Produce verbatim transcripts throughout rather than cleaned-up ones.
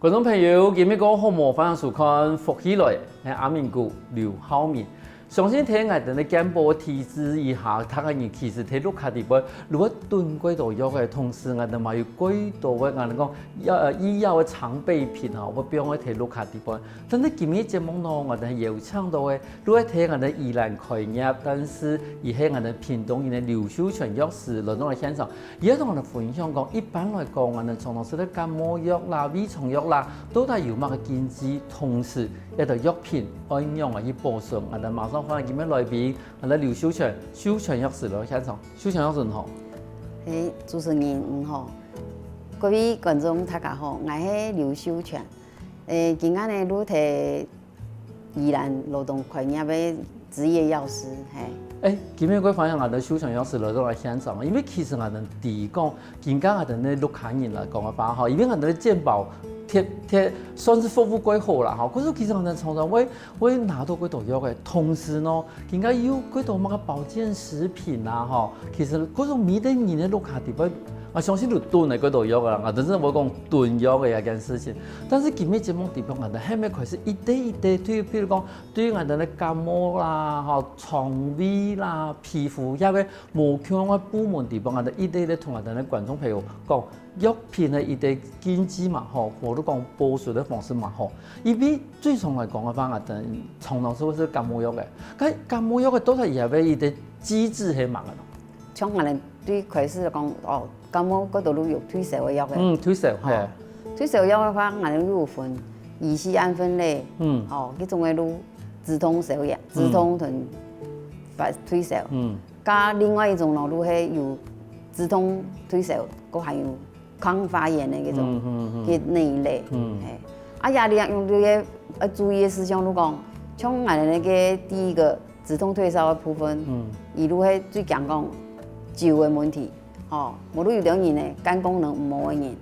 觀眾朋友，今晡日好無？歡迎收看《福氣來了》，𠊎係阿明哥劉浩明。相信在𠊎兜个健保體制以下，大家人其實在屋下底背，如果囤過多藥个，同時𠊎兜嘛有過多个，𠊎兜講，藥，呃，醫藥个常備品吼，會放在屋下底背。但是今日節目呢，𠊎兜邀請到个，就係在𠊎兜宜蘭開業，但是佢係𠊎兜屏東人个劉秀全藥師來到了現場。 佢愛同𠊎兜分享講，一般來講，𠊎兜常常食个感冒藥啦、胃腸藥啦，到底有麼个禁忌？同時，這兜藥品愛仰般去保存？𠊎兜馬上歡迎今晡日來賓，𠊎兜劉秀全，秀全藥師來現場。秀全藥師你好。嘿，主持人你好，各位觀眾大家好，𠊎係劉秀全。誒，今下呢，就在 宜蘭羅東開業个執業藥師，嘿。誒，今晡日个歡迎𠊎兜秀全藥師來到來現場，因為其實𠊎兜知講，今下𠊎兜个屋下人來講个話吼，因為𠊎兜个健保貼貼算是服務過好啦吼，可是其實𠊎兜常常會會拿到過多藥个，同時呢，今下又過多麼个保健食品啊吼，其實可是每個人个屋下底背，𠊎相信有囤个過多藥个啦，𠊎真正無講囤藥个這件事情。 但是今晡日節目底背，𠊎兜係毋係開始一塊一塊對，譬如講，對𠊎兜个感冒啦、吼、腸胃啦、皮膚這兜無共个部門底背，𠊎兜一塊一塊同𠊎兜个觀眾朋友講，藥品个一個禁忌嘛，吼，或者講保存个方式嘛，吼。因為最常來講个話，𠊎兜常常係毋係感冒藥个？該感冒藥个到底這兜一個機制係麼个呢？ 像𠊎兜對開始講，哦，感冒過多就有退燒个藥个。嗯，退燒，吼，嘿。退燒藥个話，𠊎兜有分乙醯胺分類，嗯。吼，這種个就止痛消炎，嗯。止痛同發退燒。嗯。加另外一種咯，就係有止痛退燒，過還有抗發炎个這種，嗯，嗯，嗯。个那一類。嗯。嘿。啊，這裡用這個要注意个事項，就講，像𠊎兜該個第一個 止痛退燒个部分，嗯。佢就係最驚講酒个問題，吼，無就有兜人呢，肝功能毋好个人，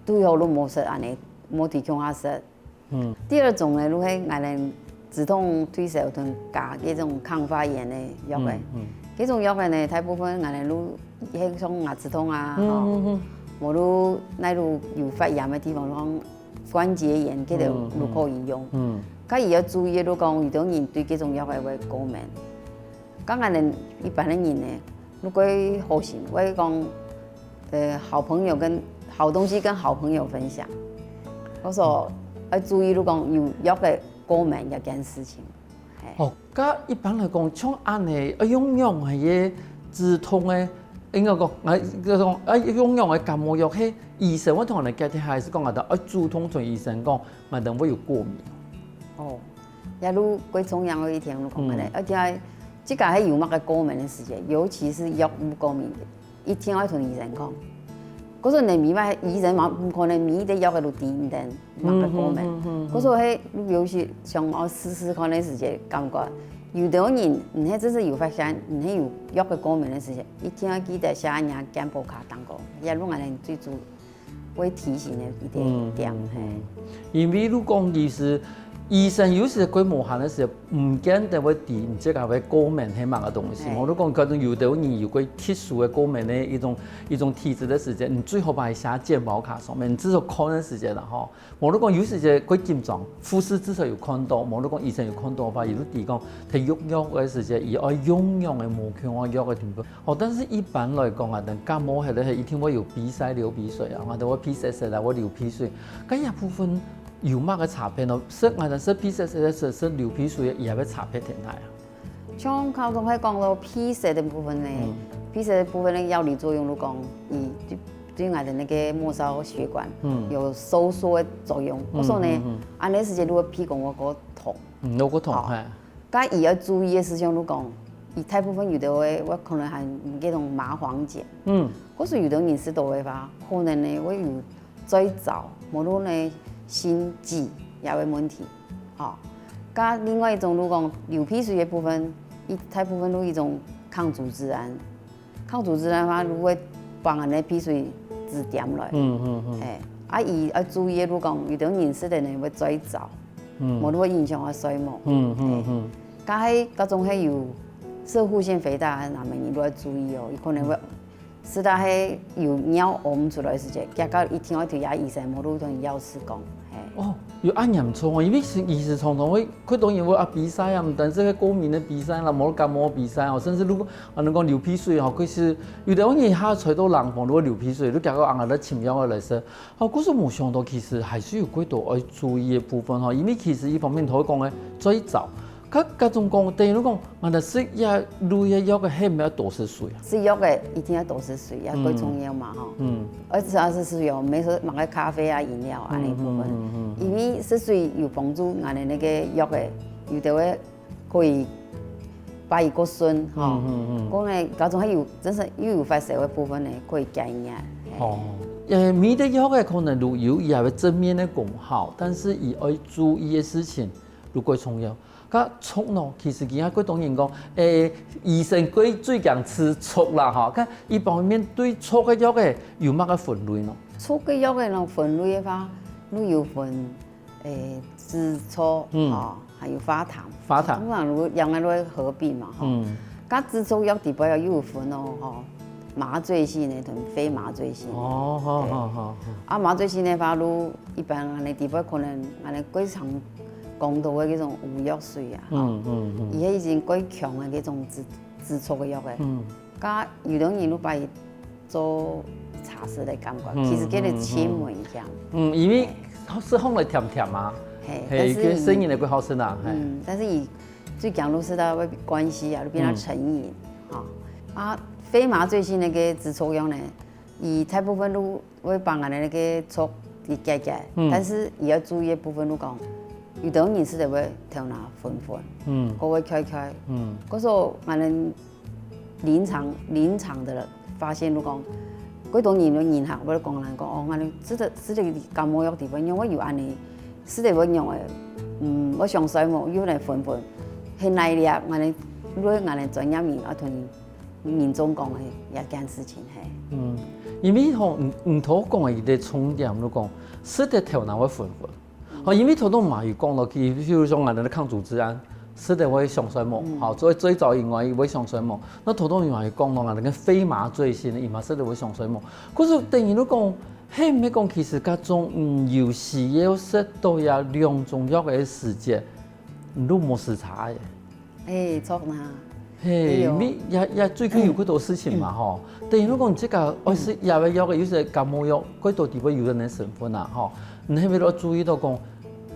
最好就莫食恁呢，莫在共下食。嗯。第二種呢，就係𠊎兜止痛退燒同加這種抗發炎个藥个。嗯，嗯。這種藥个呢，大部分𠊎兜就係像牙齒痛啊，嗯，吼，嗯，嗯。無就哪就有發炎个地方，像關節炎，這兜就可以用。嗯，嗯。 該佢愛注意个，就講有兜人對這種藥个會過敏。該𠊎兜一般个人呢，就會好心，會講，呃，好朋友跟，好東西跟好朋友分享。𠊎說，愛注意，就講有藥个過敏這件事情。嘿。哦，該一般來講，像恁呢，愛用仰般个止痛个，應該講，啊，該種，啊，用仰般个感冒藥，係醫生會同𠊎兜解釋，還係講𠊎兜愛主動同醫生講，𠊎兜會有過敏？哦， 也就最重要个一點，就講恁呢，嗯。而且自家係有麼个過敏个時節，尤其係藥物過敏，一定愛同醫生講。故所你明白，醫生嘛，毋可能每一個藥个都知你兜麼个過敏。嗯，嗯，嗯，嗯。故所係，尤其像𠊎試試看个時節，感覺有兜人，你係真係有發現，你係有藥个過敏个時節，一定愛記得寫若健保卡當中，也就恁呢最主 會提醒个一個點，嗯，嘿。嗯。因為就講其實醫生有時過無閒个時候，毋見得會知你自家个過敏係麼个東西。嘿。無就講可能有兜人有過特殊个過敏个一種，一種體質个時節，你最好把佢寫健保卡上面，你至少看个時節啦吼。無就講有時節過緊張，護士至少有看到，無就講醫生有看到个話，佢就知講，佢用藥个時節，佢愛用樣个無共樣个成分。 哦，但是一般來講啊，等感冒係咧，係一定會有鼻塞、流鼻水啊，𠊎兜會鼻塞塞啦，會流鼻水。該這部分有麼个差別呢？食，𠊎兜食鼻塞塞个，食，食流鼻水个，佢也會差別在哪啊？像頭先係講到鼻塞个部分呢，嗯。鼻塞个部分个藥理作用，就講，佢對，對𠊎兜个末梢血管，嗯。有收縮个作用。嗯，故所呢，嗯，嗯。恁呢時節就會鼻公會過痛。嗯，有過痛，哦。嘿。 該佢愛注意个事項，就講，佢大部分有兜个，會可能還有該種麻黃鹼。嗯。或是有兜人食多个話，可能呢會有嘴燥，無論呢心悸這个問題。吼，該另外一種，就講流鼻水个部分，佢大部分就一種抗組織胺。 抗組織胺个話，就會幫𠊎兜个鼻水止點來。嗯，嗯，嗯。嘿，啊，佢愛注意个，就講，有兜人食个呢會嘴燥，嗯。無就會影響𠊎睡目。嗯，嗯，嘿。嗯。該係，該種係有攝護腺肥大个，𠊎兜人就愛注意哦，佢可能會，嗯。實在係有尿屙毋出來个時節，結果一定愛去這醫生，無就同藥師講，係。哦，有恁嚴重哦，因為係醫師常常會，佢當然會啊鼻塞啊，毋單淨係過敏个鼻塞啦，無感冒个鼻塞哦，甚至如果啊，人講流鼻水吼，其實有兜人下在到冷房，如果流鼻水，就結果啊，來尋藥仔來食。哦，故所無想到其實還係有幾多愛注意个部分吼，因為其實一方面頭講个最早，佢該種講，等於講，𠊎兜食這類个藥仔，係毋係愛多食水啊？食藥仔一定愛多食水，也最重要嘛吼。嗯。而且係食水哦，毋係說麼个咖啡啊、飲料啊，恁樣部分。嗯，嗯，嗯，嗯。因為食水有幫助，𠊎兜該个藥仔，有兜个可以排佢較順吼。嗯，嗯，嗯。講个，該種還有，真係又有發燒个部分呢，可以解熱。哦，呃，每隻藥仔可能都有佢个正面个功效，但是佢愛注意个事情，就過重要。 該粥呢，其實今下過多人講，誒，醫生過最驚食粥啦吼。該一般面對粥个藥仔有麼个分類呢？粥个藥仔呢，分類个話，就有分，誒，紫粥，嗯。吼，還有化痰。化痰。通常就兩個就會合併嘛，吼。嗯。該紫粥藥底背又有分哦，吼，麻醉性个同非麻醉性个。哦，好，對。好，好，好。啊，麻醉性个話，就一般恁樣底背可能恁樣過常 講到个該種烏藥水啊，吼，嗯，嗯，嗯。佢係已經過強个該種止，止粥个藥仔。嗯。該有兜人就把佢做茶食个感覺，嗯，其實佢个輕微一下。嗯，因為係。係放來甜甜啊，係，係，但是佢生意个過好食啊，係。嗯，但是佢最強就係佢會關係啊，就變到成癮，嗯。吼。啊，非麻醉性个該止粥藥呢，佢大部分就 會幫𠊎兜該个粥去解解，嗯。但是佢愛注意个部分就講，有兜人食了會頭那昏昏，嗯。過會𤸁𤸁，嗯。故所𠊎兜臨床，臨床个發現就講，過多人就人客會講人講，哦，𠊎兜食了，食了感冒藥底背，仰會有恁樣，食了會仰仔，嗯，會想睡無，又來昏昏，係哪一粒，𠊎兜，因為𠊎兜專業人愛同 民眾講个這件事情係。嗯，因為吼，你，你頭講个一個重點，就講食了頭那會昏昏。吼，因為頭先嘛有講到，其實譬如說𠊎兜个抗組織胺，食了會想睡無，嗯。吼，最，最早以外會想睡無。該頭先嘛有講到𠊎兜个非麻醉性个，佢嘛食了會想睡無。可是等於就講，係毋係講其實該種，嗯，有時要食到這兩種藥个時節，你就無時差个。 欸，著啦。嘿，對哦。你也，也最近有幾多事情嘛，嗯。吼。等於講，你自家愛食藥个藥个，有些感冒藥，幾多地方有个人成分啊，吼。你係毋係愛注意到講，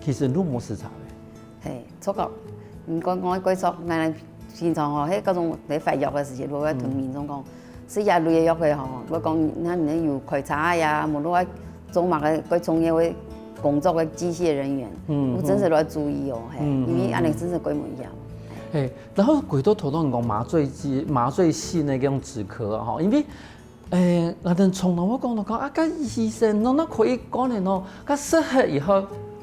其實你無時差个。嘿，著个。你講，講个過著，𠊎平常吼，嘿，該種咧發藥个時節，我會同民眾講，嗯。 食這類个藥个吼，我講，該你有開車个呀，無論愛做麼个，該從業个工作个機械人員，嗯，有真實愛注意哦，嘿，嗯，因為恁樣真實過危險。嘿，然後回到頭先講麻醉劑、麻醉性个這種止咳啊，吼，因為，誒，𠊎兜從來會講到講，啊，該醫生喏，該開一罐个喏，該食忒以後，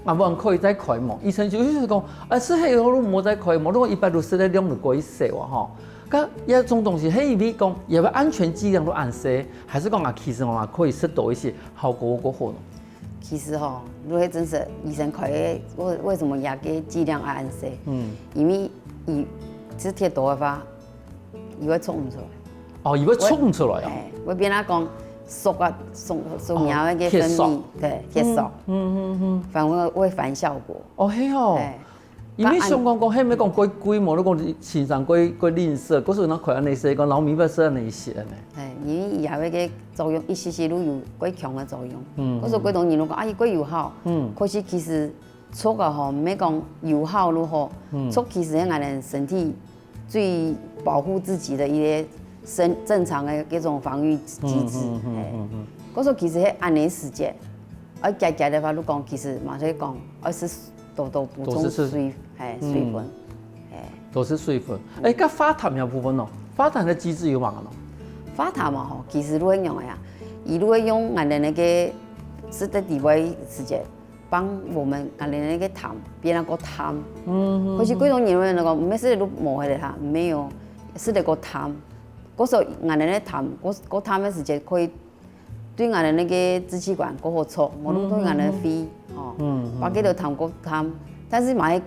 啊，還可以再開無？醫生就意思講，啊，食忒以後就莫再開無，如果一般都食个量就過少啊，吼。 該這種東西，係因為講，佢个安全劑量都恁細，還係講啊，其實嘛可以食到一些效果過好呢？其實吼，如果真實醫生開个，為，為什麼佢个劑量恁細？嗯。因為佢食忒多个話，佢會沖毋出來。哦，佢會沖毋出來啊？哎，會變啊講，縮啊，縮，縮尿个分泌，哦，血色。對，血色。嗯，嗯，嗯，嗯。反而會反效果。哦，係哦。哎。 因為想講講，係毋係講過貴無？你講先生過，過吝嗇，故所以佢開恁樣細罐，然後明白係恁樣寫呢。哎，因為佢个作用，一息息都有過強个作用。嗯，故所過多人都講，啊，佢過有效。嗯。可是其實粥啊吼，毋係講有效就好，嗯。粥其實係𠊎兜身體最保護自己个一個生，正常个一種防禦機制。嗯，嗯，嗯，哎。嗯，嗯。故所其實係恁樣時節，愛解解个話，就講其實嘛係講，愛食 多多補充水，多食水。嘿，水分。嗯。嘿。多食水分。嗯。哎，該化痰个部分呢？化痰个機制有麼个呢？化痰嘛吼，其實就會用个呀，佢就會用𠊎兜个食个底背時節，幫我們𠊎兜个痰變到較淡。嗯，嗯，可是過多人會講，毋係食个都無个啦，沒有，食个較淡。故所𠊎兜个痰，較，較淡个時節可以 對𠊎兜个支氣管較好著，無論對𠊎兜个肺，吼，嗯，嗯，把佢个痰較淡，但是嘛，一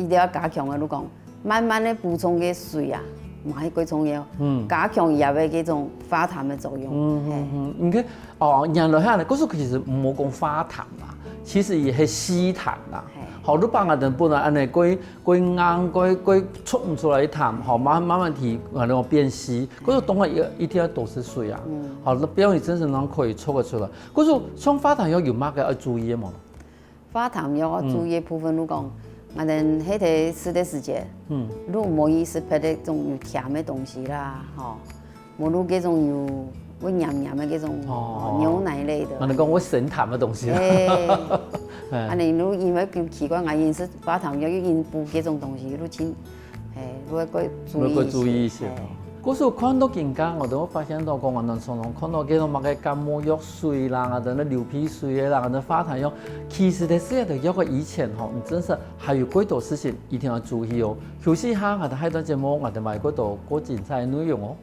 定愛加強个，就講，慢慢个補充个水啊，嘛係最重要，嗯，加強佢个這種化痰个作用。嗯嗯嗯，你看哦，原來哈，故所其實毋好講化痰啦，其實也係瀉痰啦。好，你把𠊎等本來恁樣過過硬，過過出毋出來个痰，好，慢慢慢提，然後變稀，故所當然一一定要多食水啊。好，那不要你真正能可以出个出來。故所像化痰藥有麼个要注意个無？ 化痰藥注意个部分，就講，𠊎等係在食个時節，嗯，就毋好去食別个種有甜个東西啦，吼，無就該種有會黏黏个該種，哦，牛奶類的。啊，你講會生痰个東西。哎，哎，恁樣就因為奇怪，𠊎因食化痰藥又因補該種東西，就盡，哎，就會過注意一些。就會過注意一些。哎。 故所看到今下，𠊎都發現到講，𠊎等常常看到該種麼个感冒藥水啦，𠊎等个流鼻水个啦，𠊎等化痰藥，其實在食這兜藥个以前吼，你真實還有幾多事情一定要注意哦。休息一下，𠊎等下一段節目，𠊎等還有幾多過精彩个內容哦。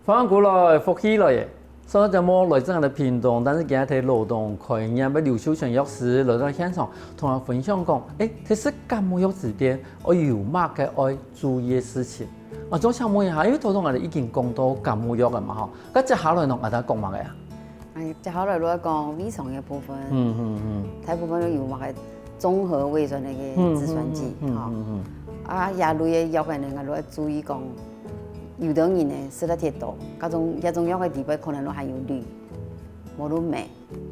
歡迎過來，福氣來了！上个節目來自𠊎等屏東，但是今日在羅東開業个劉秀全藥師來到現場，同𠊎分享講，誒，其實感冒藥之間，愛有麼个愛注意个事情。啊，想請問一下，因為頭先𠊎等已經講到感冒藥了嘛，吼，該接下來呢，𠊎等講麼个啊？ 哎，接下來就愛講胃腸个部分。嗯嗯嗯。大部分都有麼个綜合胃酸个一个制酸劑，嗯嗯嗯嗯吼。嗯嗯。啊，這類个藥个呢，𠊎就愛注意講，有兜人呢，食了忒多，該種，這種藥个裡背可能都含有鋁，無就鎂，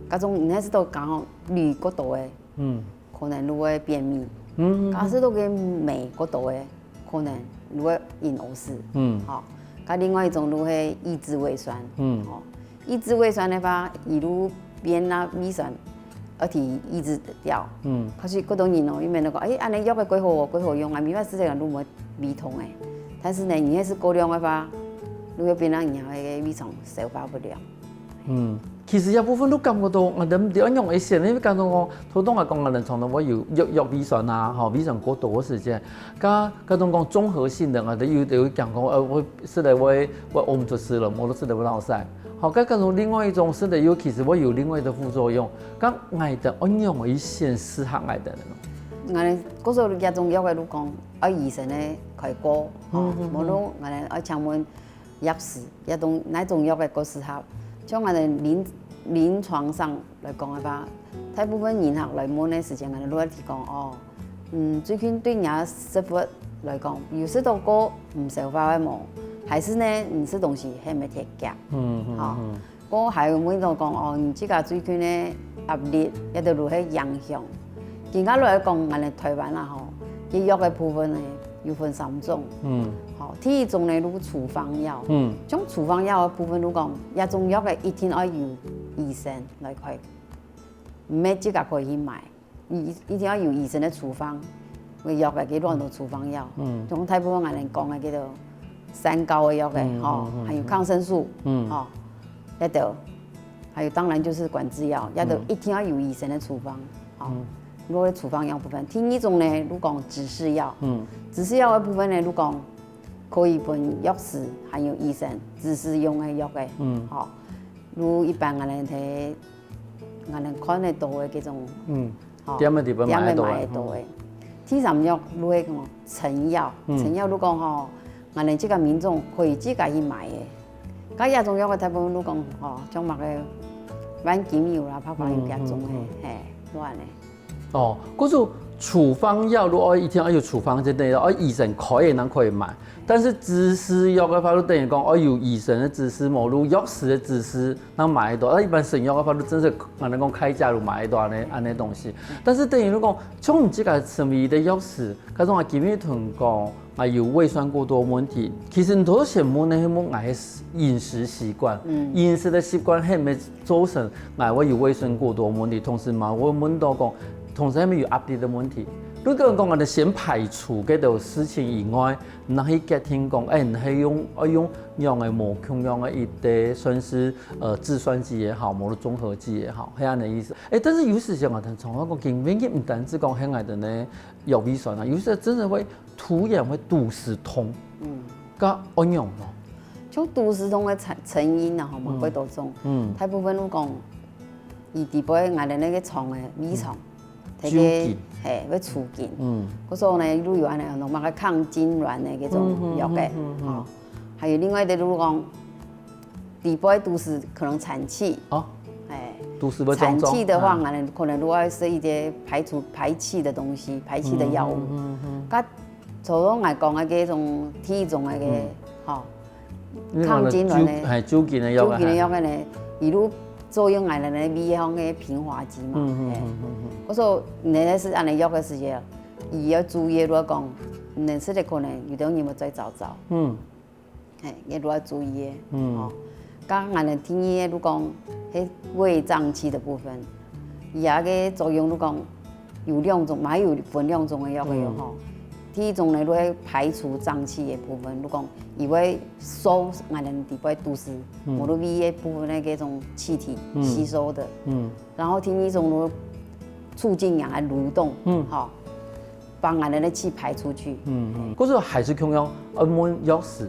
該種你還係都講吼，鋁過多个，嗯。 可能就會便秘。嗯。假使到該鎂過多个，可能就會引屙屎。嗯。吼，該另外一種就係抑制胃酸。嗯。吼，抑制胃酸个話，佢就變啊胃酸，而且抑制掉。嗯。可是過多人哦，佢們就講，誒，恁樣藥个幾好哦，幾好用啊，每擺食這个就無胃痛誒。但是呢，你係食過量个話，就會變成你个胃腸消化不良。 嗯，其實這部分都感覺到，𠊎等毋知愛仰般選，因為感覺講，頭先𠊎講𠊎等常常會有藥藥胃酸啊，吼，胃酸過多个時間，該該種講綜合性个，𠊎等有有講講，呃，會食了會會屙毋出屎了，無就食了會落屎。好，該該種另外一種食了又其實會有另外的副作用，該𠊎等愛仰般去選適合𠊎等个呢？𠊎等故所這種藥个就講，愛醫生个開過，吼，嗯嗯嗯。無就𠊎等愛請問 藥師，這種哪種藥个較適合？像𠊎等臨臨床上來講个話，大部分人客來問个時間，𠊎等就會提供哦，嗯，最近對若食物來講，有食到過毋消化个無？還是呢，你食東西係毋係忒遽？嗯嗯吼，嗯。過還有問到講哦，你自家最近个壓力，也就如何影響？今下來講，𠊎等台灣啦吼，佢藥个部分呢，有分三種。嗯。吼，第一種呢，就處方藥。嗯。像處方藥个部分，就講，這種藥个一定愛有醫生來開，毋係自家可以去買，一一定要有醫生个處方，个藥个，佢亂到處方藥。嗯。像大部分𠊎等講个叫做三高个藥个，嗯吼，嗯嗯還有抗生素，嗯。吼，這兜。 還有當然就是管制藥，這兜一定要有醫生个處方，吼。嗯。如果處方藥部分，第二種呢，就講指示藥，嗯。指示藥个部分呢，就講可以分藥師還有醫生指示用个藥个，嗯。吼。就一般𠊎等在𠊎等看得到个這種，嗯。 吼，店个地方買得到个，店个買得到个。嗯。第三藥就係講成藥，嗯。成藥就講吼，𠊎等自家民眾可以自家去買个。該這種藥个大部分就講吼，像麼个萬金油啦、白花油這種个，嗯嗯嗯。嘿，就恁樣。哦，故所處方藥如果一定要有處方，就等於要醫生開个人可以買。但是指示藥个話，就等於講，要有醫生个指示，無就藥師个指示， 正買得到。啊一般成藥个話，就真係，𠊎等講開價就買得到恁樣，恁樣東西。但是等於講，像你自家身為一個藥師，假使𠊎今日同你講，𠊎有胃酸過多問題，其實你都先問个係問𠊎个飲食習慣，嗯。飲食个習慣係毋係造成𠊎會有胃酸過多問題，同時嘛，𠊎問到講，同時係毋係有壓力个問題。如果講𠊎兜先排除這兜事情以外，你去決定講，哎，你係用愛用仰个無共樣个一個算是呃計算機也好，網路綜合技也好，係恁个意思。哎，但是有時節啊，常常講，根本就毋單止講係𠊎兜呢腰痿痠啊，有時真的會突然會肚屎痛，嗯，該仰般咯？就肚屎痛个成成因啊，吼，嘛，嗯，幾多種，嗯，大部分都講，佢底背𠊎兜該個腸个胃腸， 佢个，抽筋，嘿，會抽筋。嗯，故所呢，就有恁呢，用麼个抗痙攣个這種藥个，嗯哼，嗯哼，嗯哼，吼。還有另外一個就講，底背肚屎可能產氣，哦，哎，肚屎會腫腫，產氣的話，啊，可能可能就愛食一些排除排氣的東西，排氣的藥物。嗯哼，嗯哼，嗯哼。該頭先𠊎講个這種體重个，嗯，吼， 抗痙攣个，抽筋个藥，抽筋个藥个呢，佢就作用𠊎兜个胃項个平滑肌嘛。嗯嗯嗯嗯嗯。故所你係恁呢藥个時節，佢愛注意个就講，你食个可能有兜人會再燥燥。嗯。嘿，也就愛注意个。嗯。吼，該𠊎兜第二个就講，係胃脹氣个部分，佢个作用就講， 有兩種，嘛有分兩種个藥个喲吼。第一種呢，就係排除脹氣个部分，就講佢會收𠊎兜底背肚屎，無就胃个部分个這種氣體吸收个。嗯。然後第二種就促進佢个蠕動，嗯，吼，幫𠊎兜个氣排出去。嗯嗯。故所還係共樣，愛問藥師，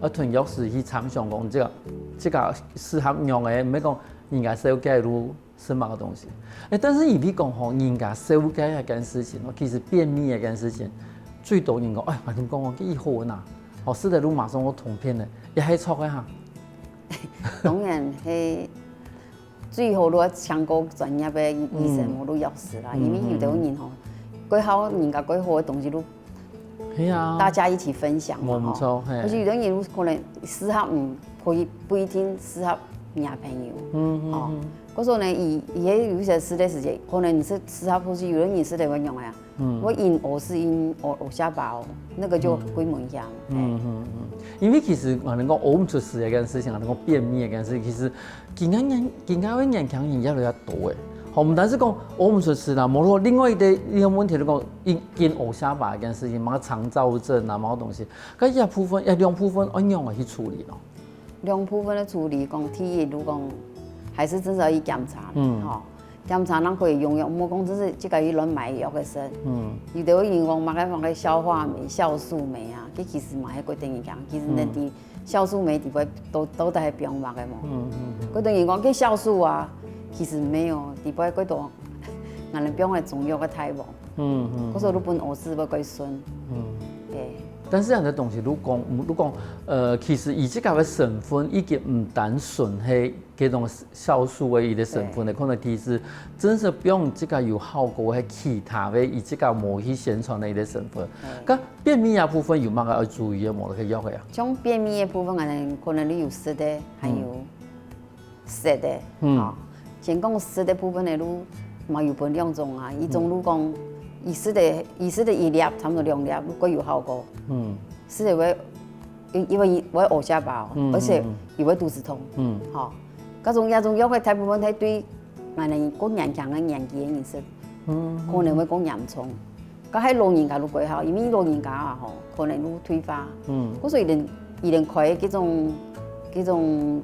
愛同藥師去參詳講這個這個適合仰个，毋係講人家紹介就 食麼个東西。哎，但是因為講吼，人家紹介這件事情哦，其實便秘這件事情，最多人講，哎，𠊎同你講哦，佢好啊，吼，食了就馬上會通便个，也係著个哈。當然，係最好就愛請過專業个醫生，嗯，無就藥師啦，嗯，因為有兜人吼，過好人家過好个東西就 係啊，大家一起分享嘛，吼。無錯，嘿。可是有兜人可能適合你，不一不一定適合你个朋友，嗯嗯，吼。嗯。故所呢，佢佢个有一些食个時節，可能你係適合，或是有兜人食个會仰仔啊，嗯，會引屙屎引屙屙下巴哦，那個就會危險，嘿。嗯嗯嗯，因為其實𠊎兜講屙毋出屎這件事情，𠊎兜講便秘這件事情，其實 今下年今下个年輕人越來越多誒，吼，毋單淨講屙毋出屎啦，無論另外一個一個問題，就講緊緊屙下巴這件事情，麼个腸燥症啊，麼个東西，該這部分，這兩部分愛仰般去處理咯？兩部分个處理，講第一，就講還係真係愛去檢查，嗯，吼，檢查正可以用藥，莫講真係自家去亂買藥个事。嗯，有兜人講麼个麼个消化酶、酵素酶啊，這其實嘛係決定影響，其實人體 酵素酶底背到到底係放麼个無？嗯嗯嗯。佢等於講，該酵素啊，其實沒有，底背幾多，𠊎兜放个中藥个大王。嗯嗯。故所就分屙屎會較順。嗯。對。但是恁樣个東西，如果講，如果講，呃，其實佢自家个成分已經毋單純係這種酵素个一個成分了，對，可能其實真正放自家有效果个其他个，佢自家無去宣傳个一個成分。對。該 便秘啊部分有麼个愛注意个無？該藥个啊？像便秘个部分，可能可能你有食个，還有食个，嗯，吼。先講食个部分呢，就嘛有分兩種啊，一種就講，佢食个佢食个一粒，差不多兩粒，就較有效果。嗯，食个會，因因為佢會屙下巴哦，嗯，而且佢會肚屎痛。嗯，吼，該種這種藥个大部分係對 𠊎兜較年輕个年紀个人食，嗯，可能會較嚴重。該係老人家就較好，因為老人家啊吼，可能就退化。嗯，故所佢等佢等開个這種這種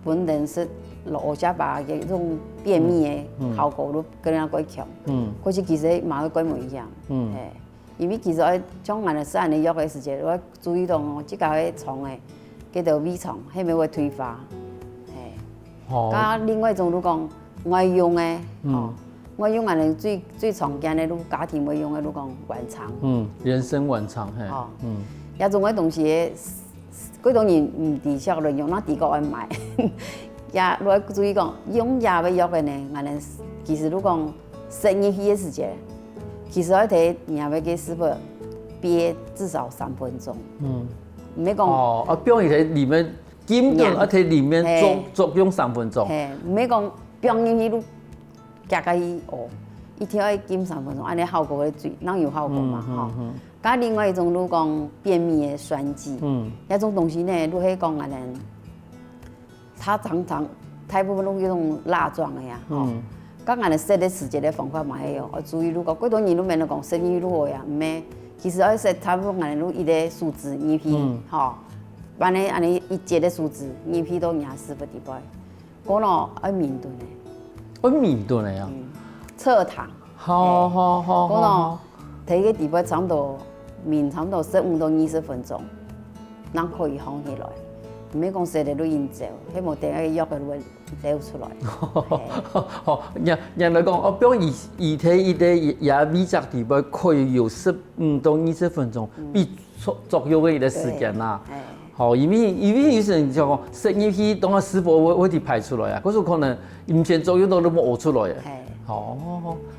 本身係老下巴个這種便秘个效果就較加強。嗯，可是其實嘛會較危險。嗯，嘿。 因為其實愛像𠊎兜食恁樣藥个時節，愛注意到哦，自家个腸个，該兜胃腸，係毋係會退化，嘿。哦。該另外一種就講外用个，嗯，哦，外用𠊎兜最最常見个就家庭會用个就講汶腸。嗯，人參汶腸，嘿。哦，嗯，這種个東西，幾多人毋知曉得用，哪知講愛買。也愛注意講，用這个藥个呢，𠊎兜其實就講 食入去个時節，其實愛在若个个屎朏憋至少三分鐘。嗯。毋係講哦，啊，放佢在裡面，緊緊啊，在裡面做，嘿，作用三分鐘。嘿，毋係講放入去就夾下去哦，一定愛緊三分鐘，恁樣效果會最，正有效果嘛，嗯，吼。嗯，嗯。該另外一種就講便秘个酸劑，嗯，這種東西呢，就係講恁樣 佢常常大部分都用蠟狀个呀，吼。嗯。該𠊎等塞个時節个方法嘛係哦，愛注意，如果過多人都無講塞入去就好呀，毋係，其實愛塞差不多𠊎等就一個手指入去，嗯。吼，恁呢恁呢一節个手指入去到牙齒个底背，過後愛抿等个，愛抿等个啊。嗯，側躺。好，好，好，好，過後好。第一個底背差不多抿差不多十五到二十分鐘，正可以放下來，毋係講塞个就緊走，係無等下藥个就會 流出來。好，人人來講，哦，放一一天一天也也未著底背可以有十五到二十分鐘，嗯。比作作用个一個時間啦。對，哎。好，因為因為有些人就講，塞入去，當然食物會會得排出來啊，可是可能以前作用都都無出來啊。哎。好，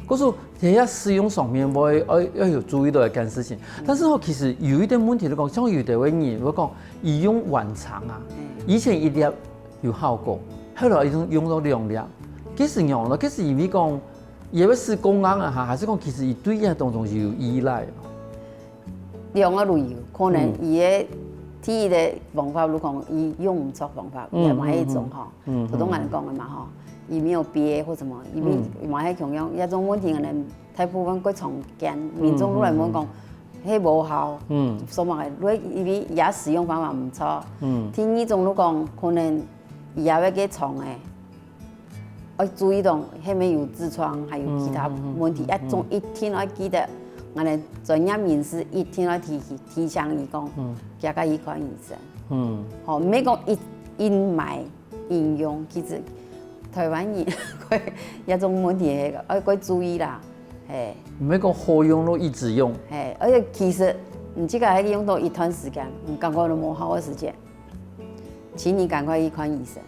可是這些使用上面會要要有注意到一件事情。嗯。但是哦，其實有一點問題就講，像有的人會講，佢用晚長啊，嗯。以前一粒 有效果，後來用用到兩粒，其實仰呢？其實因為講，佢會使功能啊哈，還是講其實佢對這當中有依賴？兩個都有，可能佢个第一个方法，如果講佢用毋著方法，嗯，也嘛係一種吼，嗯，嗯，普通人講个嘛吼，佢沒有鱉或什麼，因為嗯。嘛係共樣，這種問題可能 大部分較常見，民眾都來問講，係無效，嗯。做麼个？因為佢个使用方法毋著。嗯。第二種就講，可能佢个該腸仔，愛注意到係無有痔瘡，還有其他問題，嗯，嗯，嗯，嗯。一種一定愛記得，𠊎等專業人士一定愛提提醒佢講，嗯。遽遽去看醫生。嗯。吼，毋係講一一買 應用，其實台灣人這種問題係愛較注意啦，嘿。毋係講好用就一直用。嘿，而且其實你這個還用到一段時間，你感覺都無效个時間，請你趕快去看醫生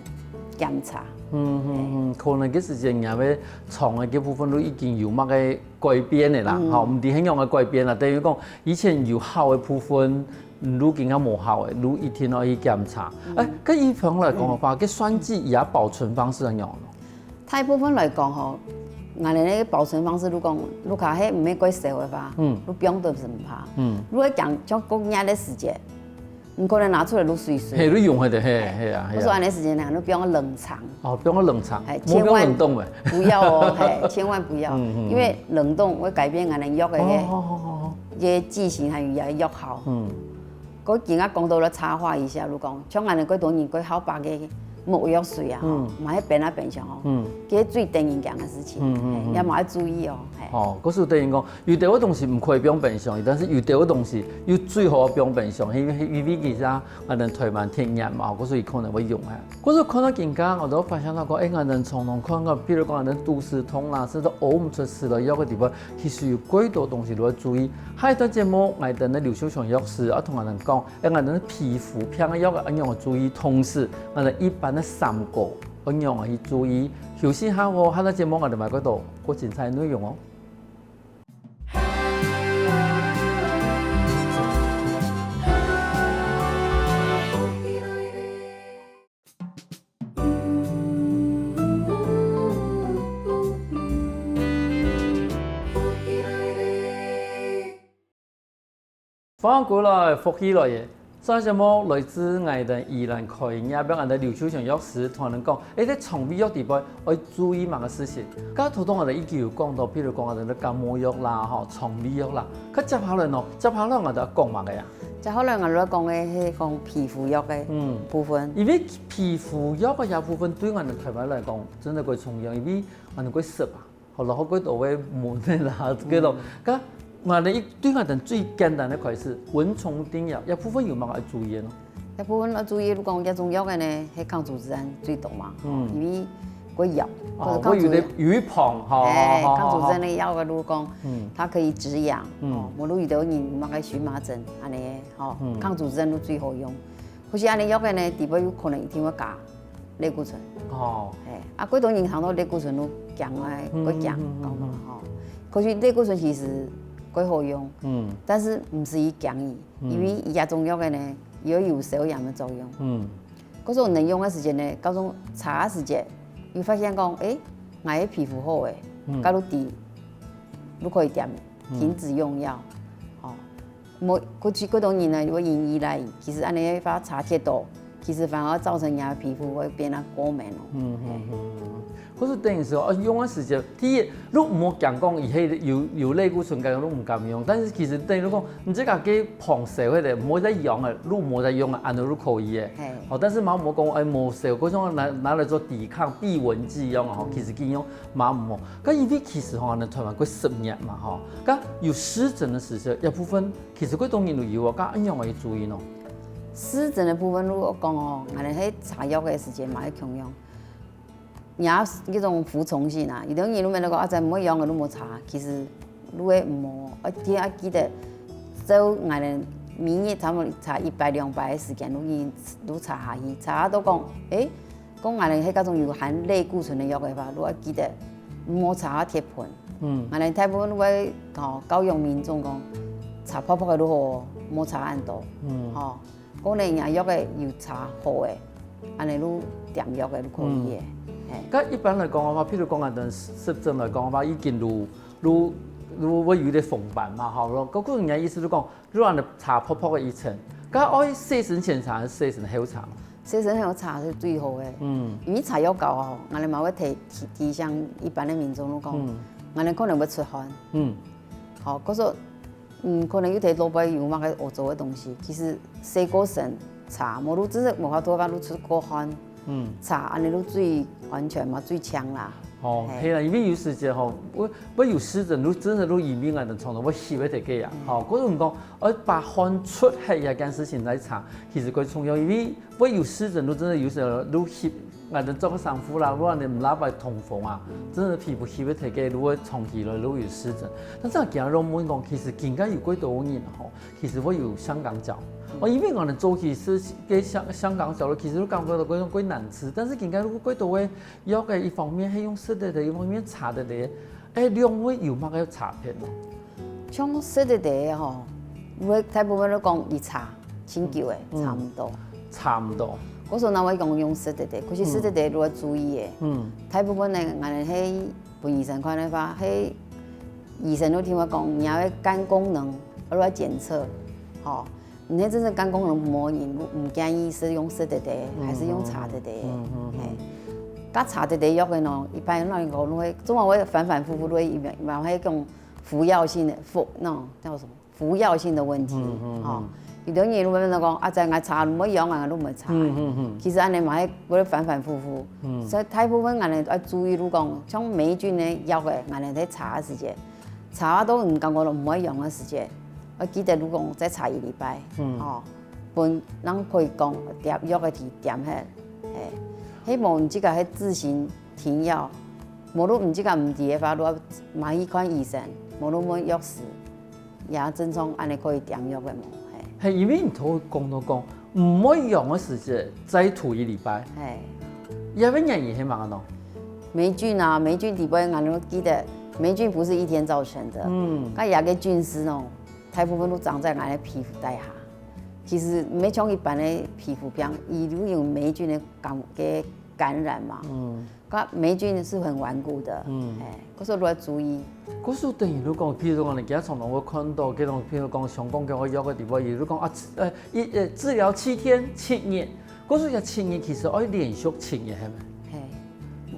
檢查。嗯嗯嗯，可能該時間人个腸个該部分都已經有麼个改變个啦，嗯。吼，毋知係仰个改變啦。等於講以前有效个部分， 嗯，就今下無效个，就一定愛去檢查。嗯。哎，該一般來講个話，該酸劑佢个保存方式係仰呢？大部分來講吼，𠊎等个保存方式，如果講，如果係毋係過燒个話，嗯。就放等就毋怕。嗯。如果講像過熱个時節，你可能拿出來就水水。嘿，就用下去，嘿，嘿啊，嘿啊。我說恁呢時間呢，就放冷藏。哦，放到冷藏，哎，莫放冷凍个。千萬不要哦，嘿，千萬不要，嗯，嗯，嗯。因為冷凍會改變𠊎等藥个，哦，哦，哦，哦。个劑型還有藥效。嗯。 我今下講到了插話一下，就講，像𠊎等過多人過好白个沒藥水啊，嗯。嘛係冰啊冰箱哦，嗯。這最得人驚个事情，嗯，嗯，嗯。嘿，也嘛愛注意哦，嘿。哦，故所等於講，有兜个東西毋可以放冰箱，但是有兜个東西又最好放冰箱，因為因為其實啊，𠊎等台灣天然嘛，故所以可能會用啊。故所看到今下，𠊎都發現到講，哎，𠊎等常常看到，比如講𠊎等肚屎痛啦，甚至屙毋出屎來，藥个地方，其實有幾多東西都要注意。下一段節目，𠊎等个劉秀松藥師要同𠊎等講， 哎，𠊎等皮膚病个藥愛仰般注意，同時𠊎等一般个三高愛仰般去注意。休息下哦，下段節目𠊎等還過多過精彩个內容哦。歡迎歸來，福氣來了！上節目來自𠊎等宜蘭開業个𠊎等劉秀松藥師同𠊎等講，哎，在腸胃藥底背愛注意麼个事情？頭先𠊎等已經有講到，譬如講𠊎等个感冒藥啦，吼，腸胃藥啦。該接下來呢？接下來𠊎等愛講麼个啊？接下來𠊎等愛講个係講皮膚藥个，嗯，部分。因為皮膚藥个這部分對𠊎等台灣來講，真个較重要，因為𠊎等較濕啊。 好，然後過多个問題啦，過多，該𠊎等一對𠊎等最簡單个開始，蚊蟲叮咬，這部分有麼个愛注意个呢？這部分愛注意，就講這種藥个呢，係抗組織胺最多嘛，嗯。因為會癢，哦，或者抗組，會有个有一捧，吼，哎，吼，吼，抗組織胺个藥个，就講，嗯。它可以止癢，嗯。哦，無論有的人麼个蕁麻疹，恁呢，吼，嗯。抗組織胺就最好用。 或是恁呢藥个呢，底背有可能一定會加類固醇。哦。嘿，啊，過多人聽到類固醇就驚啊，嗯，會驚，嗯，嗯，講到吼。可是類固醇其實較好用，嗯。但是毋使佢驚佢，嗯。因為佢這種藥个呢，也有消炎个作用。嗯。可是𠊎等用个時節呢，到時查个時節，又發現講，誒，𠊎个皮膚好誒，嗯。該就知，就可以點，嗯。停止用藥，吼。 無，過去過多人呢，會因依賴，其實恁呢个話差忒多，其實反而造成你的皮膚會變得過敏哦。嗯嗯嗯。可是等於說，哦，用个時節，第一，你毋好驚講佢係有有類固醇，講你毋敢用。但是其實等於講，你這个个防燒个咧，毋好再用了，你毋好再用了，安到你可以个。嘿。好，但是嘛毋好講，哎，無燒，嗰種拿拿來做抵抗避蚊劑用啊，吼，其實佢用嘛毋好。該因為其實吼，咱台灣過濕熱嘛吼，該有濕疹个時節，一部分其實過多人都有啊，該恁樣愛注意喏。濕疹个部分，如果講哦，𠊎等係擦藥个時節嘛，愛共樣。 也有這種服從性啊。有兜人都會講，啊，在毋會用个都無擦，其實你會無，而且愛記得，照𠊎等每日差不多擦一擺兩擺个時間，你你擦下去，擦到講，誒，講𠊎等係該種有含類固醇个藥个話，你愛記得，毋好擦到忒歕。嗯。𠊎等大部分都會吼教育民眾講，擦薄薄个就好，莫擦恁多。嗯。吼。 講呢，若藥个有擦好个，恁呢就點藥个就可以个。嘿。該一般來講个話，譬如講啊，等濕濕症來講个話，已經有有有會有一個紅斑嘛，吼，咯。該個人家意思就講，如果你擦薄薄个一層，該愛洗身前擦還是洗身後擦？洗身後擦係最好个。嗯。因為擦藥膏吼，𠊎等嘛會提提提醒一般个民眾就講，嗯。𠊎等可能會出汗。嗯。吼，可是 嗯，可能有兜老輩有麼个學做个東西，其實洗過身擦，無就真係無法度，就出過汗，嗯。擦，恁呢就最安全嘛，最強啦。哦，嘿。係啦，因為有時節吼，會會有濕疹，就真係就因為𠊎等常常會翕个个啊，嗯。吼，可是講，愛把汗出去這件事情來擦，其實較重要，因為 會有濕疹，就真的有時候就翕，𠊎等著个衫褲啦，如果你毋拉擺通風啊，真的皮膚翕會忒个，就會長期了就有濕疹。但這樣今日問講，其實今个有幾多人吼，其實會有香港腳。哦，因為𠊎等早期係个香香港腳咯，其實都感覺到該種較難治，但是今个有幾多个藥个一方面係用食个，一方面擦个，誒，兩位有麼个差別呢？ 像食个个吼，會大部分都講佢擦，盡久个，嗯。擦毋到。擦毋到。故所𠊎會講用食个个，可是食个个都愛注意个。嗯。大部分呢，𠊎等係分醫生看个話，係醫生都聽𠊎講，你个肝功能，愛來檢測，吼。你係真正肝功能無好，毋建議係用食个个，嗯，還係用擦个个。嗯，嗯，嗯。嘿。該擦个个藥个呢，一般來講，都會，總係會反反覆覆，都會，一般，一般會用 服藥性的，服，那種叫什麼？服藥性的問題，嗯，嗯，吼。嗯。有兜人會問講，啊，在𠊎擦毋會用啊，都毋會擦。嗯，嗯，嗯。其實恁呢嘛，會反反覆覆。嗯。所以大部分恁呢愛注意，就講，像黴菌个藥个，恁呢在擦个時節，擦到毋感覺都毋會用个時節，愛記得，就講再擦一禮拜，嗯。吼，分人可以講，點藥个去點忒，嘿，希望自家係自行停藥。 無就毋自家毋知个話，就愛嘛去看醫生，無就問藥師，也正常恁呢可以點藥个無？嘿。嘿，因為你頭講到講，毋會用个時節，再塗一禮拜。嘿。這个原因係麼个呢？黴菌啊，黴菌底背，𠊎都記得，黴菌不是一天造成的。嗯。該這个菌絲哦，大部分都長在𠊎个皮膚底下。其實毋係像一般个皮膚病，佢就有黴菌个感个感染嘛。嗯。 該黴菌是很頑固的，嗯。哎，可是都要注意。可是等於就講，譬如講，你今日常常會看到，這種譬如講，香港个藥个地方，佢就講啊，呃，一呃治療七天、七日，可是這七日其實愛連續七日，係無？嘿。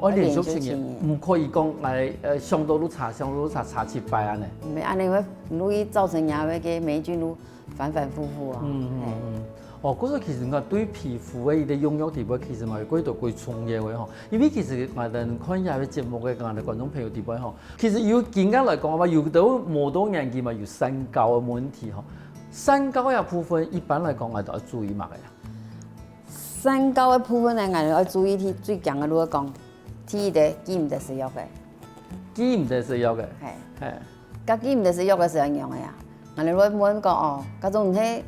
愛連續七日，愛連續七日。毋可以講來呃，上到就擦，上到就擦，擦七擺恁呢。毋係恁呢，會容易造成你个黴菌就 反反覆覆啊。嗯，嗯，嘿。嗯。哦，故所其實你看，對皮膚个一個用藥底背，其實嘛有幾多幾重要个吼。因為其實𠊎等看這个節目个，𠊎等觀眾朋友底背吼，其實有經驗來講个話，有个無多年紀嘛，有三高个問題吼。三高个部分，一般來講，𠊎都要注意麼个呀？三高个部分呢，𠊎要注意第，最強个，如果講，第一个，記毋得食藥个。記毋得食藥个。嘿。嘿。 該記毋得食藥个時候仰仔啊？𠊎兜會問講哦，該種你係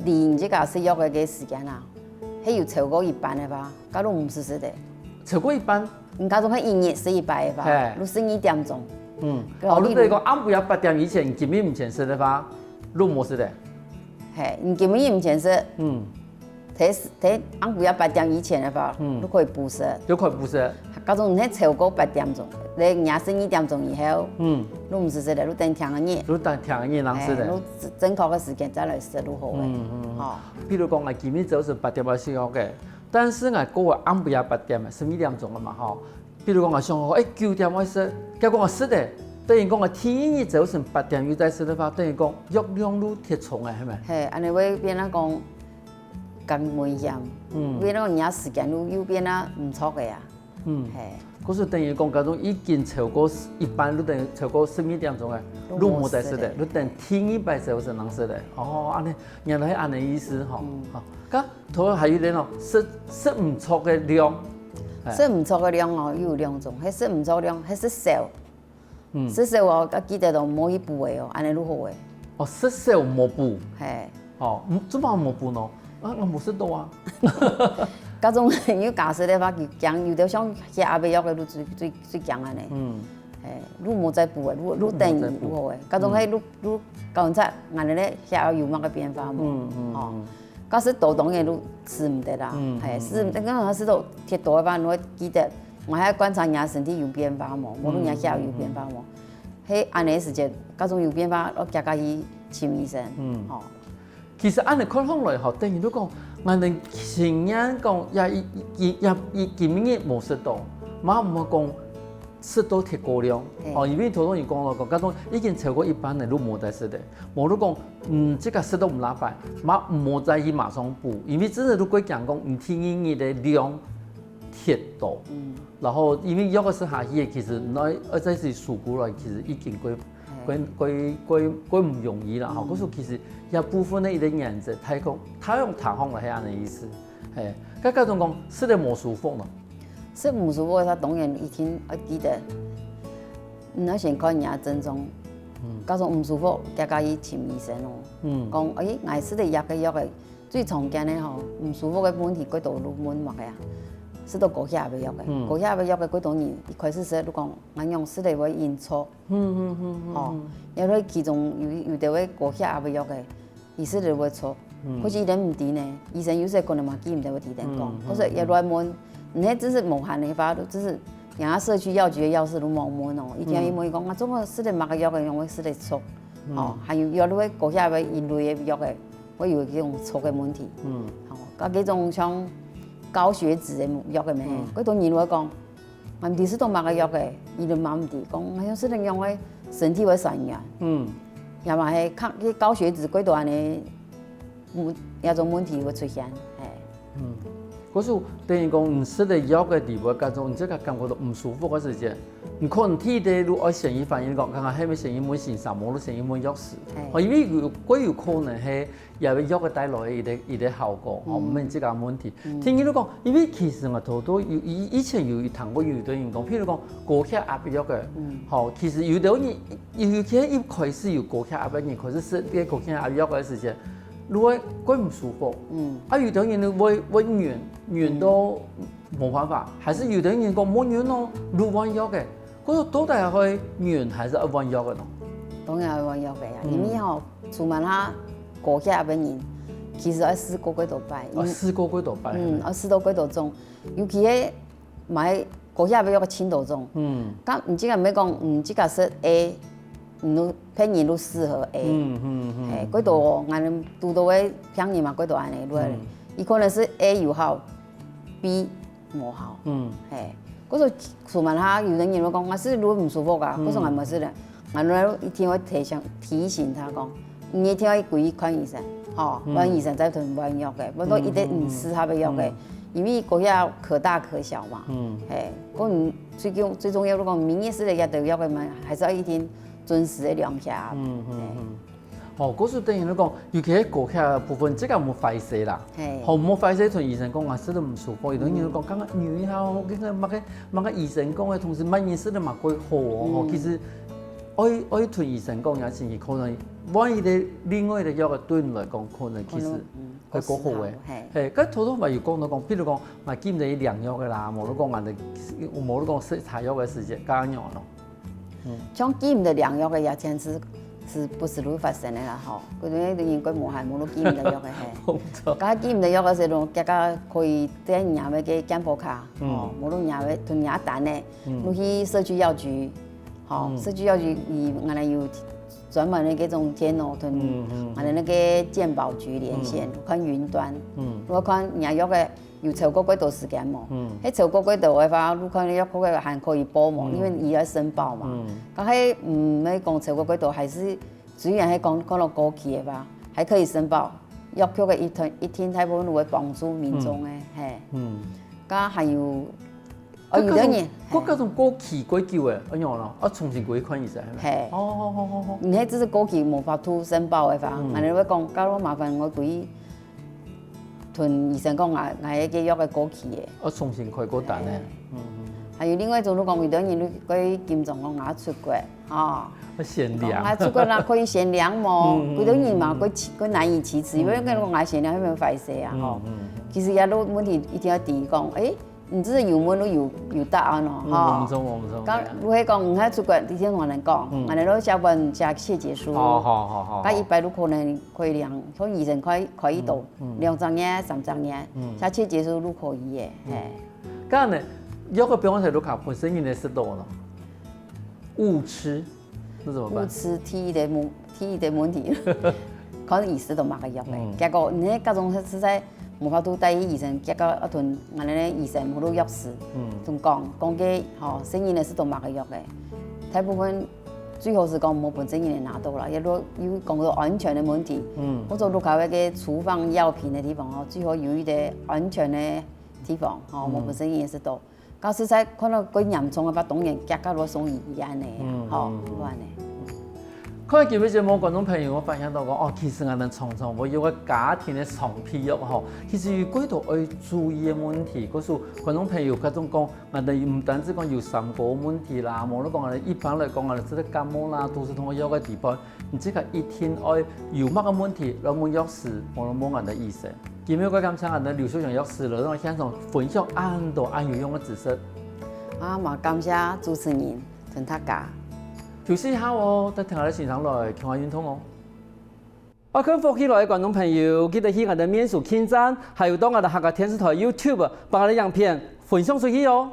離你自家食藥个个時間啊，係有超過一半个話，該就毋使食个。超過一半？你該種係一日食一擺个話，嘿。就十二點鐘。嗯。哦，你等於講暗晡夜八點以前，你根本毋曾食个話，就無食个。嘿，你根本毋曾食。嗯。在在暗晡夜八點以前个話，嗯，你可以不食。就可以不食。假使你係超過八點鐘，你夜十二點鐘以後，嗯，你毋使食个，你等聽日，你等聽日正食个。哎，你正確个時間再來食就好个。嗯嗯。吼。比如講，𠊎今日朝晨八點愛食藥个，但是𠊎過了暗晡夜八點个，十二點鐘了嘛，吼。比如講，𠊎想好，哎，九點愛食，結果𠊎食个，等於講𠊎第二日朝晨八點又再食个話，等於講藥量又忒重个，係無？嘿，恁樣會變成講 更危險，嗯，變到人家時間又又變啊毋著个啊。嗯，嘿，故所等於講，假使已經超過一半，你等於超過十二點鐘个，你無得食个，你等第二擺朝晨正食个。哦，恁樣，原來係恁樣意思吼。嗯，好，該頭還有一點哦，食食毋著个量，哎，食毋著个量哦，有兩種，係食毋著量，係食少。 嗯，食少哦，愛記得哦，莫去補个哦，恁樣就好个。哦，食少莫補。嘿。哦，嗯，做麼个莫補呢？啊，𠊎無食到啊。該種有假食个話，佢驚有兜像血壓个藥个，就最最最驚恁樣。嗯，嘿，就莫再補个，就就等於就好个。該種係就就搞毋出，恁樣咧血壓有麼个變化無？嗯嗯，哦，假使多當然就食毋得啦。嗯，嘿，食毋得，該種係都忒多个話，你愛記得。 𠊎還觀察人家身體有變化無，無論人家血壓有變化無。係恁樣時節，假使有變化，愛遽遽去尋醫生。嗯，吼。其實恁樣看起來吼，等於你講，𠊎等情願講，也一一也一今日無食到，嘛毋好講食到忒過量。哦，因為頭先有講到講，假使已經超過一半了，就無得食个。無就講，嗯，這個食到毋罅擺，嘛毋好再去馬上補，因為真个就過驚講，你第二日个量 忒多。嗯，然後因為藥仔食下去，其實你愛愛再去收過來，其實已經過過過過毋容易啦吼。故所其實這部分个一個原則，大概大約聽起來係恁樣意思。嘿，該該種講食了無舒服呢？食毋舒服，佢當然一定愛記得，你愛先看人家症狀。嗯，假使毋舒服，遽遽去尋醫生哦。嗯，講，哎，𠊎食了這個藥仔， 最常見个吼，毋舒服个問題，幾多人問麼个啊？食到高血壓个藥个，高血壓个藥个幾多人一開始食就講，𠊎仰食了會暈著。嗯嗯嗯嗯，吼，因為其中有有兜个高血壓个藥个，佢食了會著，可是佢等毋知呢，醫生有時可能嘛記毋得會提等講，或者也亂問，你係真係無閒个話，就真係人家社區藥局个藥師都無問哦，一定要問講，啊，做麼食了麼个藥个，仰會食了著？哦，還有藥就會高血壓个一類个藥个， 會有這種著个問題。嗯，吼，該這種像高血脂个藥个咩，嗯，幾多人會講，啊，毋知食到麼个藥个，佢都嘛毋知，講，哎呀，食了仰會身體會傷人。嗯，也嘛係，較，該高血脂過多恁樣，嗯，這種問題會出現，嘿。嗯，可是等於講，你食了藥个地步，感覺你這個感覺到毋舒服个時間，你可能第一就愛先去反映講，看看係毋係先去問先生，無就先去問藥師。嘿，哦，因為有，過有可能係 也會藥仔帶來个一個一個效果，吼，毋免這個問題。第二就講，因為其實𠊎頭拄有以以前有聽過有兜人講，譬如講高血壓个藥仔，吼，其實有兜人，尤尤其一開始有高血壓个人，開始食這個高血壓藥个時節，就會過毋舒服。啊，有兜人就會會暈，暈到無辦法，還係有兜人講無暈哦，就換藥个。 故所到底愛換還係愛換藥个呢？當然愛換藥个啊，因為吼，出門下高血壓个人，其實愛試過幾多擺，哦，試過幾多擺。嗯，愛試到幾多種，尤其係買高血壓个藥个盡多種。嗯，該毋只係毋係講，嗯，這個食A，嗯，別人就適合A。嗯嗯嗯，嘿，幾多，𠊎等堵到个病人嘛，幾多恁樣，對，佢可能係A有效，B 無效。嗯，嘿，故所出門下，有兜人會講，𠊎食了毋舒服啊，故所𠊎無食了。𠊎就一定會提醒提醒佢講，你一定愛歸去看醫生，吼，換醫生再同你換藥个，毋過一定毋適合个藥个，因為高血壓可大可小嘛。嗯，嘿，故所最重最重要，如果明日食了這兜藥个嘛，還係愛一定準時个量血壓。嗯嗯嗯。 吼，故所等於你講，尤其係高血壓个部分，這個莫壞勢啦。嘿，吼，莫壞勢同醫生講啊，食了毋舒服。有兜人講，剛剛忍一下哦，該個麼个麼个醫生講个東西，慢慢食了嘛會好哦。吼，其實愛愛同醫生講，也是可能換一個另外个藥个對你來講，可能其實會較好个。嘿，該頭頭嘛有講到講，比如講，嘛禁止領藥个啦，無就講啊，無就講食茶藥个時間，加藥咯。 像禁止領藥个也真係是不時都會發生个啦吼。佢等个人佢無閒，無都記毋得藥个嘿。無錯。該記毋得藥个時候，大家可以在你个健保卡，嗯哦，無都你个同你个單呢，嗯你去社區藥局，吼，嗯社區藥局佢原來有專門的這種電腦，同嗯嗯原來那個健保局連線，看雲端，嗯如果看你藥个有超過幾多時間無？嗯係超過幾多个話，你看藥局个還可以報無？嗯因為佢愛申報嘛。嗯該係毋係講超過幾多，還是雖然係講講到過期个話，還可以申報。藥局个一定一定大部分都會幫助民眾个，嘿。嗯。該還有，哦，有个人，該種過期幾久个，哎喲咯，啊重新過去看醫生係咪？嘿哦，好好好好。你係只係過期無法度申報个話，嗯人哋會講，該我麻煩我歸同醫生講，𠊎𠊎个藥个過期个。啊重新開過單呢。嗯嗯。還有另外一種，你講有个人佢佢經常講𠊎出國，吼，啊限講量。𠊎出國啦可以限量無？嗯嗯有个人嘛，佢佢難以啟齒，因為佢講𠊎限量，係毋係壞勢啊？吼。嗯其實這個問題一定愛提供，誒，你這係有問都有有答案咯，嗯，吼無。錯無錯。講如果講你愛出國，你先同人講，嗯人哋都寫本寫切結書，好好好好。該一擺都可能可以量，從醫生開開一刀，兩隻月、三隻月，寫切結書都可以个，嘿。該呢，藥个標準係都卡本身人个食到咯，誤吃，那怎麼辦？誤吃第一个問第一个問題，可能醫師都買个藥个，結果你該種實在無法度帶醫生，結果要同𠊎等醫生無路藥師，同講講个吼，生人个係都買个藥个，大部分最好係講無本身人拿到啦，也都有講到安全个問題，嗯或者屋下个廚房藥品个地方哦，最好有一個安全个地方吼，無本身人个係都。 假使在看到較嚴重个話，當然結合落送醫院个，嗯吼嗯，亂个。看今日節目，觀眾朋友，𠊎發現到講，哦，其實𠊎等常常會有个家庭个常備藥吼，其實有幾多愛注意个問題。故所觀眾朋友，各種講，𠊎等毋單止講有三高問題啦，無論講𠊎等一般來講，𠊎等這個感冒啦、肚屎痛个藥个地方，你自家一定愛有麼个問題，來問藥師，無論問𠊎等醫生。 今日个感謝𠊎等劉秀祥藥師來到現場分享恁多恁有用个知識。啊，嘛感謝主持人同大家。休息一下哦，等聽下个先生來，共下運動哦。愛看福氣來个觀眾朋友，記得去𠊎等面書網站，還有到𠊎等客家電視台YouTube，幫𠊎等影片分享出去哦。